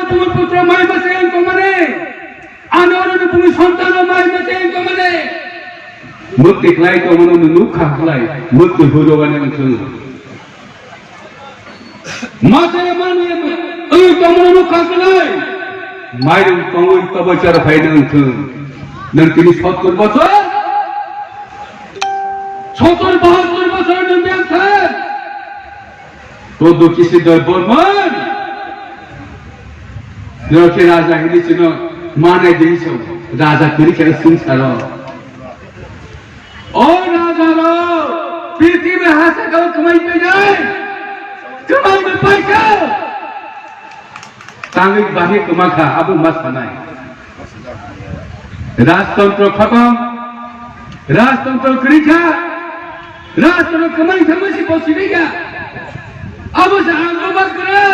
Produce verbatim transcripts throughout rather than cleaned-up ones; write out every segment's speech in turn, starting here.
Bumiputro mai mase wng tongmani, ani oroni bumi sontano mai mase wng tongmani. Mwtwi khlai tongmano nwng nuk kha khlai, mwtwi huro wani wng thung. Mase mani wng tongmano nuk kha khlai, mairung tongwi tobo char phaina wng thung. Nwng tini sottor bochor, sottor bahattor bochor nwng biyang thang. Todo kisi doi borman. Nokhe raja hini chino manai dei so. Raja kiri khe sung saro. O raja ro, prithibi hasa kau kemai pai dai. Kemai pai kau. Tangwi bahai kwma kha, abo ma sanai. Rajtantro khotom, rajtantro kwrwi kha, rajtantro kwmai thangma si bo sini kha. Abo se ang bubagra,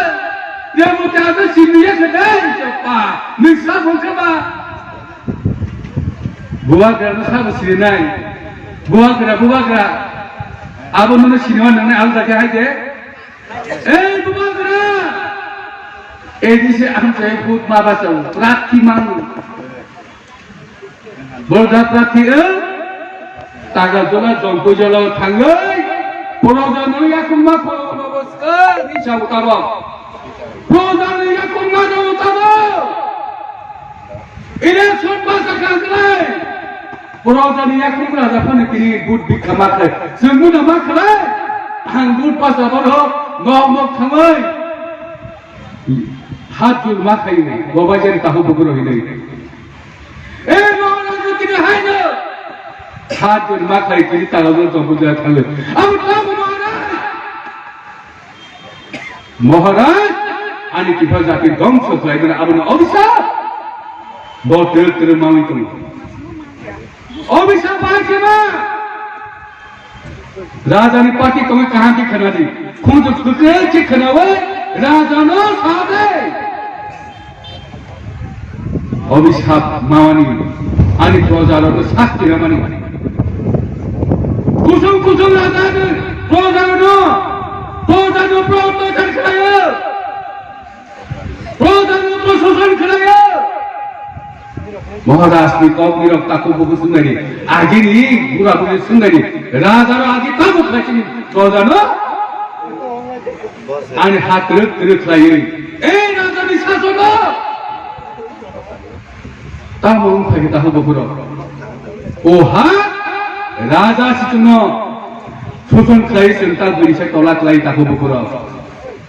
ya bo ta do sini ya kha dai, chapa, ni sa bo kha ba. Bubagra no sa bo sini nai. Bubagra, bubagra. Abo no sini wa nang nai, ang ta kha hai de. Ei bubagra! Ei dise ang chai vote ma bachao, prathi mang. Borja prathi, eh? Taga jola jongkoi jola thangoi. Proja no yakung ma ko no boska, ni sa utaro. Proja no yakung ma no utaro. Election basa kangkrai. Borok jani yakruk raja phano tini vote bikha ma khlai. Chwng muna ma khlai. Ang vote basa borok nok nok thangwi. Hat jul ma khlai ni. Boba jani tahu bukuro hinwi. Eh, Maharaj tini haino. Hat jul ma khlai tini tahu jol jombo jaya thangwi. Abo tahu Maharaj. Maharaj, ani kisa jati dongso khlaimani abono obisap. Bo twrwk twrwk manwi tongo. Obisap bai khe ma? Rajani party tongwi kaham khe khwnadi. Khunju kwkhe khe khwnawi rajano sade. Obisap mawani ani projarokno sasti rwmani. Kusung kusung rajani projarokno, projarokno projarokno projarokno khlaio. Projarokno prososon khlaio. Maharajni kokni rok takhuk bukhuk swngnani, agini bura buri swngnani, rajarok agi tamo khlaisini projarokno. Ani ha twrwk twrwk khlaiwi, ei rajani sasono tamo wng phaikhe takhuk bukhurok. O ha raja si chwngno soson khlai chwng ta bwrwi se tola khlai takhuk bukhurok.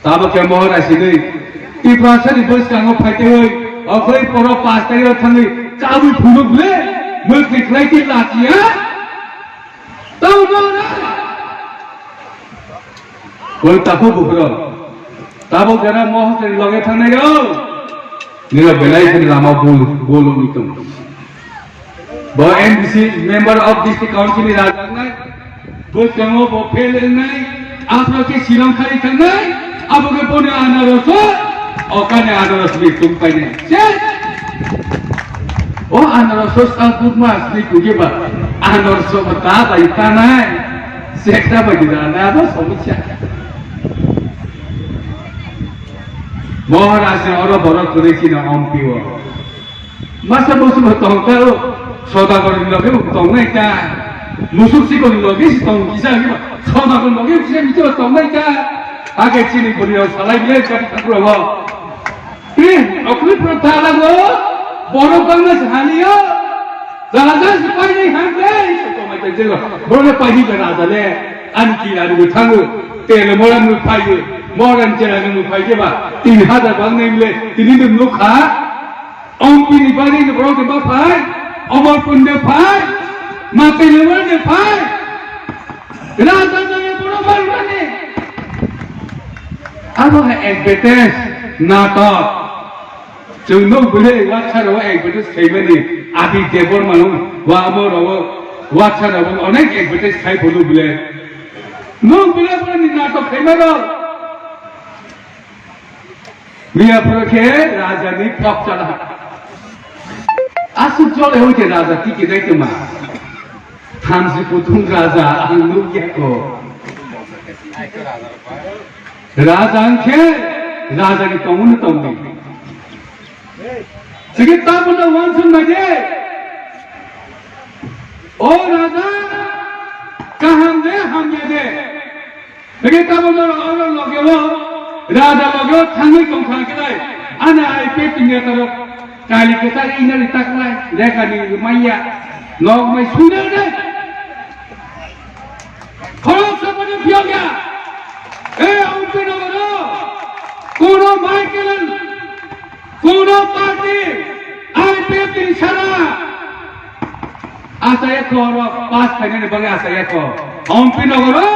Tamo khe Maharaj hinwi Tiprasani bwskango phaitaiwi okhoi poro pas tarikh thangwi chabwi phunuk le mwkri khlai khe lachiya. Tamo Maharaj. Koi takhuk bukhurok. Tabuk jara mohosni loge thangnai rok. Nira belai khani lama bul, bul wngwi tongo. Bo M D C, Member of District Council ni rajaknai. Bo tongo bo fail wngnai. Afro khe Shillong khari thangnai. Abo khe boni anaroso. Okani anaros ni tungpainai. Ses. O anaroso sa bukma sni kuge ba. Anaroso ba ta bai tanai. Sekta bai di rana ba somisya. Maharaj ni oro borok kwrwi chini ompiwo. Masa musu bo tong ta o. Sodagar ni loge bo tong nai ta. Musuk sikon ni loge si tong kisa ni ba. Sodagar ni loge kisa ni to tong nai ta. Age chini buri o salai bile ka ta pro bo. Eh, okri pro ta la go. Borok bangna sahani yo. Raja sipai ni hangke, sipai ni hangke, borok pai ni raja le, ani ki ani thangu, tele moran mu pai, moran jera mu pai ke ba, tin hazar bang ni le, tini dum nuk ha, ompi ni bari ni borok ba pai, omor pun de pai, ma tele moran de pai, raja na ye borok bai mani. Abo ha advertise, natok. Chwng nuk bwle WhatsApp o advertise khaimani, Abi Debbarma no, wa amo ro WhatsApp o onek advertise khai phuru bwle. Nuk bwle bwle ni natok khaima ro. Miya phuru khe raja ni pop chala. Asuk jole hoite raja tiki dai tuma. Thamsi kutung raja ang nuk ya ko. Raja ang khe raja ni tongmung tongdi. Tigi tabukno wansuk nai de. O raja, kaham de, hamya de. Tigi tabukno oro loge o, raja loge o thangwi tong kha khe lai. Ana I P F T ni taro kali kwchari ina ri tak lai. Lekha ni manya. Nok mai suna de. Khorok sapani phiyok ya. E, Ampinogoro. Kono Michael Kuno party I P F T ni sara. Asa ekho oro pass khainani bagwi asa ekho. Ampinogoro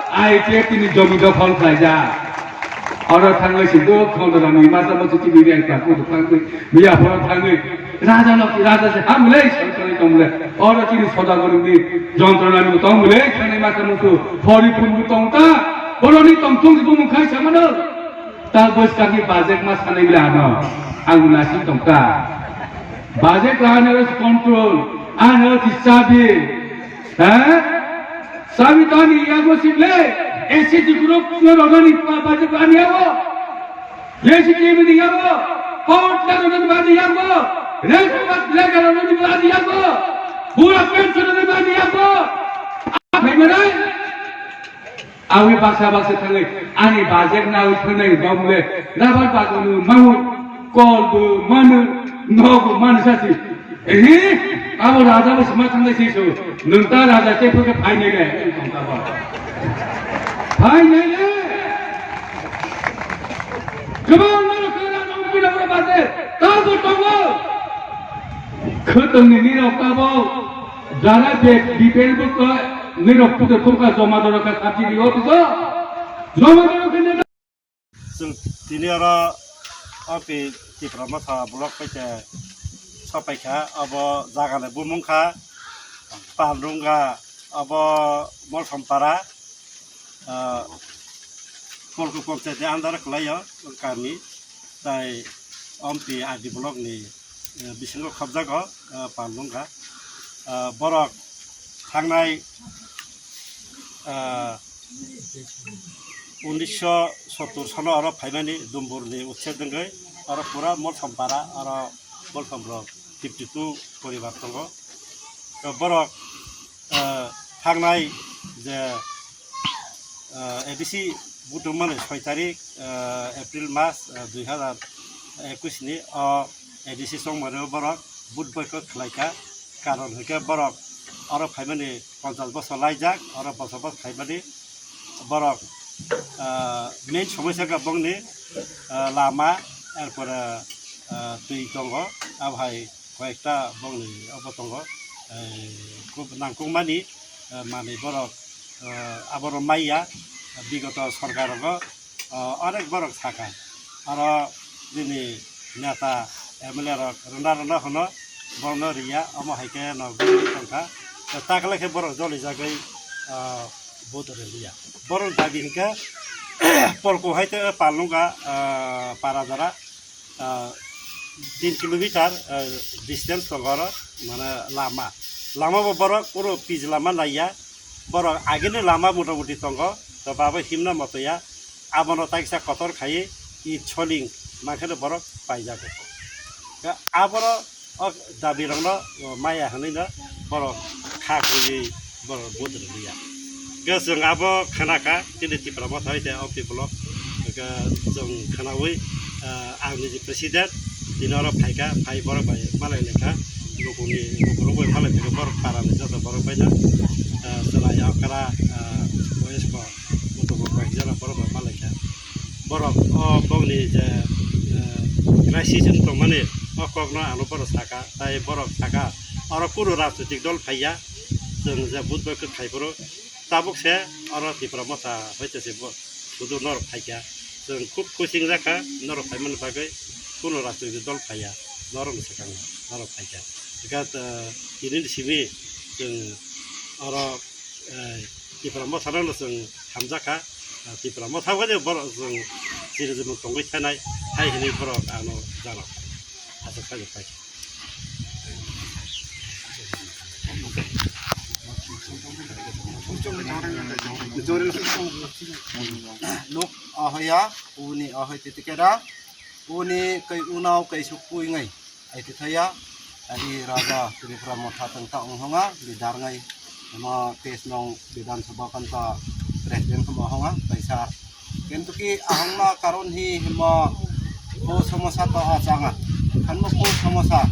I P F T ni jomi dokhol khlaijak. Oro thangwi si do khondorani masa masa chini reng ta kudu thangwi miya phoro thangwi raja no raja se hamle sorkari tomle. Oro chini soda goroni jontrona ni tomle thangwi masa musu phori punbu tongta. Boroni tongthung bumung khai samano. Ta bwskangni budget ma sanai bwle ano. Ang nasing tongkha. Budget ano control, ano si chabi. Ha? Chabi to ani yago sible. S C T group no rogani budget ani yago. S C T ni yago. Power plant ni ani yago. Rail plant ni ani yago. Bura pension ni ani yago. Apa yang merai? Awi baksa baksa thangwi ani budget nawi thangwi bamle rabar bagwino manu kol bo manu nogo manu sasi. Ehe, abo raja bo sima thangwi sisu. Nung ta raja te phuke phainai le. Phainai le. Kebang manu kela nong pina bro budget. Tabo tongo. Khutong ni nirok tabo. Jara B P L bo ka nirok puto thumka joma doro ka sabji di office o. Joma doro ka neta. Chwng tini oro O P Tipra Motha block paite sopaikha, abo jaga le bumung kha Palrunga, abo Molsompara, ah, Polku Panchayat ni under o kwlaio kami, tai O P R D block ni eh, bisingo khobjago, eh, Palnungga. Eh, borok thangnai, eh, unisho sottur sono oro phaimani Dumburni utse dengwi, oro pura Molsompara, oro Molsom rok fifty two poribar tongo. To borok, eh, thangnai je, eh, A D C butumani soi tarik, eh, April mas, eh, dui hazar ekwis ni o A D C chongmani borok vote boycott khlaikha, karon hwnkhe borok oro phaimani ponchas bosor laijak, oro bosobos khaimani borok, ah, main somosya khe bongni, ah, lama, erpore, ah, twi tongo, abohai koyekta bongni obo tongo, eh, khub nangkukmani, eh, manwi borok, eh, aborok maiya, bigoto sorkar rogo, eh, onek borok sakha, oro bini neta M L A rok rwna rwna hwno, borokno riya, omo hai khe no guri tongkha. Takle khe borok jolijagwi, ah, vote rwliya. Borok dabi hinkhe Polku hai tei Palnungga, ah, para jora, ah, tin kilometer, ah, distance tongo oro, mane lama. Lama bo borok puro pij lama naiya. Borok agini lama mota moti tongo, to babo himna motoya. Abono taksa kotor khaiwi i soling mankhe borok paijago. Aboro o dabi rokno maya hinwi no borok kha khuiwi borok vote rwliya. Hwnkhe chwng abo khna kha chini Tipra Motha hai tei O P block. Hwnkhe chwng khnaui, ah, ang niji president tini oro phaikha, phai borok bai malai laikha, lukuni lukurok bai malai phaikha, borok para ni joto borok bai no, ah, chwrai okra, ah, boyes ko. Butugo koi jora borok rok malaikha. Borok o bongni je, eh, crisis wng tongmani o kokno ano borok saka, tai borok saka oro kunu rajnitik dol phaiya, chwng je vote boycott khai phuru tabuk se oro Tipra Motha hoite se bo sudu norok phaikha. Chwng khub khusi wngjakha norok phaimani bagwi, kunu rajnitik dol phaiya, norokni swkango norok phaikha. Hwnkhe, eh, tinini simi chwng oro, eh, Tipra Motha no chwng hamjakha, ah, Tipra Motha bai borok chwng chiri chumung tongwi thanai hai hinwi borok ano jano aswk khaijak pai. Nuk ahoya, uni ahoi titikera, uni kai unau kai sukui ngai. Aitithaya, ai Raja Tripura Motha tangta ong honga, leader ngai, amo tes nong Bidhan Sabha kanta president kama honga, kaisa. Kintu ki ahongna karon hi himo ko somosa to achanga, hanmo ko somosa,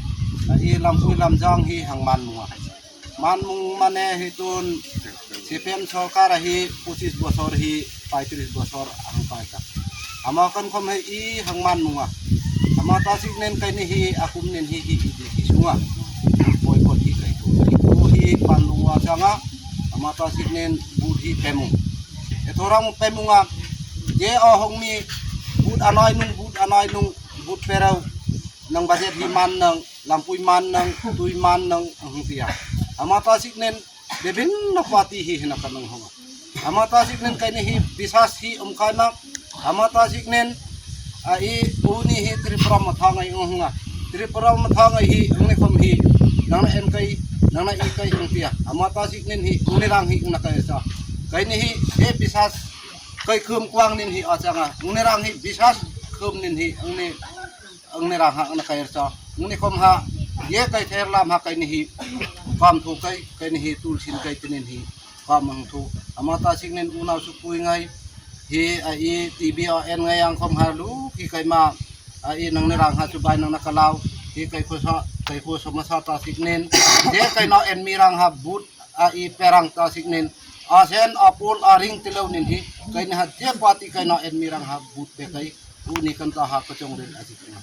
ai lampui lamjang hi hangman munga. Manmung mane hitun C P M sorkar hi pochis bosor hi paitris bosor ang paita. Ama kan khom hi i hang manmunga. Ama tasik nen kaini hi akum nen hi hi hi hi sunga. Poi pot hi kai ko. Ko hi panlung wa changa. Ama tasik nen but hi pemung. Etorang pemunga. Je o hongmi but anai nung but anai nung but perau nang bajet hi man nang. Lampui man nang, tui man nang, ang hung tia. Ama tasik nen bibinno party hi hina ka nang honga. Ama tasik nen kaini hi bisas hi umkhaima. Ama tasik nen, a, i uni hi Tripura Motha ngai ung honga. Tripura Motha ngai hi angni khom hi nangna en kai, nangna i kai ang tia. Ama tasik nen hi uni rang hi ungna kai sa. Kaini hi e bisas kai khum kwang nen hi achanga. Uni rang hi bisas khum nen hi angni angni rang ha angna kair cha. Angni khom ha ye kai ther lam ha kaini hi kam thu kai, kaini hi tul sin kai tinin hi kam ang thu. Ama tasik nen unau su pui ngai hi a i T V o en ngai ang khom ha lu ki kai ma a i nangni rang ha chu bai nangna kalau hi kai kho sa kai kho somosa tasik nen ye kai no en mi rang ha but a i perang tasik nen asen apul a ring tilau nin hi kaini ha je party kai no en mi rang ha but pe kai uni kan ta ha kachong ren asik na.